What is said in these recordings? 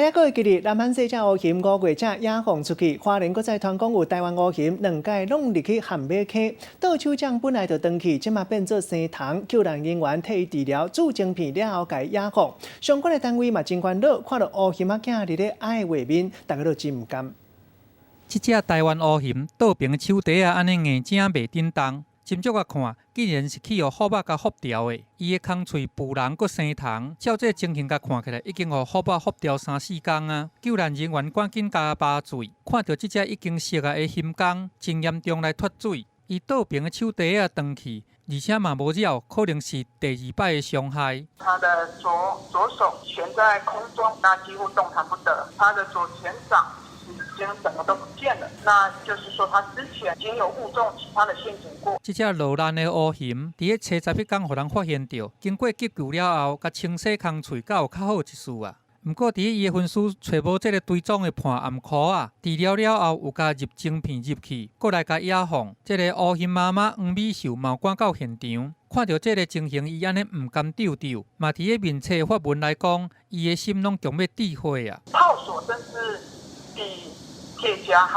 猶閣會記得南韓細隻烏熊5月才野放出去，花蓮閣再傳講有台灣烏熊兩屆攏入去陷馬坑，倒手掌本來就斷去，這馬變做生蟲，救援人員替伊治療注晶片了後，共伊野放。相關的單位嘛真煩惱，看著烏熊仔囝佇咧哀的畫面，大家都真毋甘。這隻台灣烏熊倒爿的手蹄仔按呢硬正袂振動，斟酌仔看，竟然是去予虎仔共縛牢的。伊的空喙浮脓閣生蟲，照這情形共看起來，已經予虎仔縛牢三四工啊！救援人員趕緊共拔水，看著這隻已經熟啊的熊公，真嚴重來脫水。伊倒爿的手蹄仔斷去，而且嘛無了，可能是第二擺的傷害。他的左手懸在空中，那幾乎動彈不得。他的左前掌已經整個都不見了，那就是說他之前已經有誤中其他的陷阱過。這隻落難的烏熊，佇咧初十彼工予人發現著，經過急救了後，共清洗空喙，才有較好一絲啊。毋過佇咧伊的分屍揣無這个追蹤的判暗箍仔，治療了後有共入晶片入去，閣來共野放。這个烏熊媽媽黃美秀嘛有趕到現場，看著這个情形，伊按呢毋甘搐搐，嘛佇咧面冊發文來講，伊的心攏強欲滴血啊。套索真是比鐵夾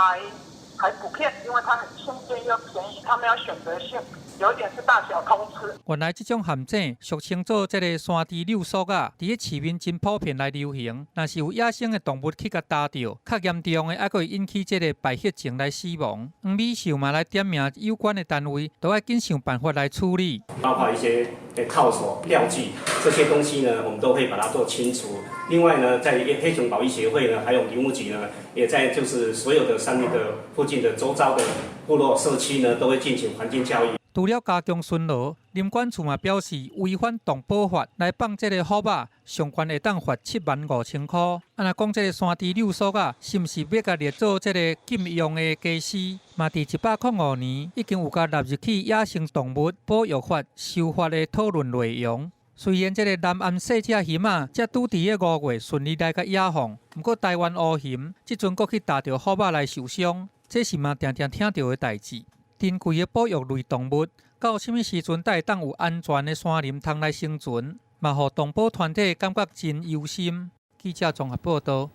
還普遍，因為它很輕便又便宜，它沒有選擇性，有點是大小通吃。原來這種陷阱俗稱做這个山豬溜索仔，佇咧市面真普遍來流行。若是有野生的動物去共踏著，較嚴重的猶閣會引起這个敗血症來死亡。黃美秀嘛來點名有關的單位，都愛緊想辦法來處理。包括一些套索、釣具這些東西呢，我們都會把它做清除。另外呢，在黑熊保育協會呢，還有林務局呢，也在就是所有的山林的附近的周遭的部落社區呢，都會進行環境教育。除了加強巡邏，林管處嘛表示，違反動保法來放這个虎仔，上懸會當罰75,000箍。啊，若講這个山豬溜索仔，是毋是欲共列做這个禁用的家私？嘛，佇105年已經有共納入去野生動物保育法修法的討論內容。雖然這个南岸細隻熊仔，才拄佇咧5月順利來共野放，毋過台灣烏熊這陣閣去踏著虎仔來受傷，這是嘛定定聽著的代誌。珍貴的保育類動物，到啥物時陣才會當有安全的山林通來生存，嘛予動保團體感覺真憂心。記者綜合報導。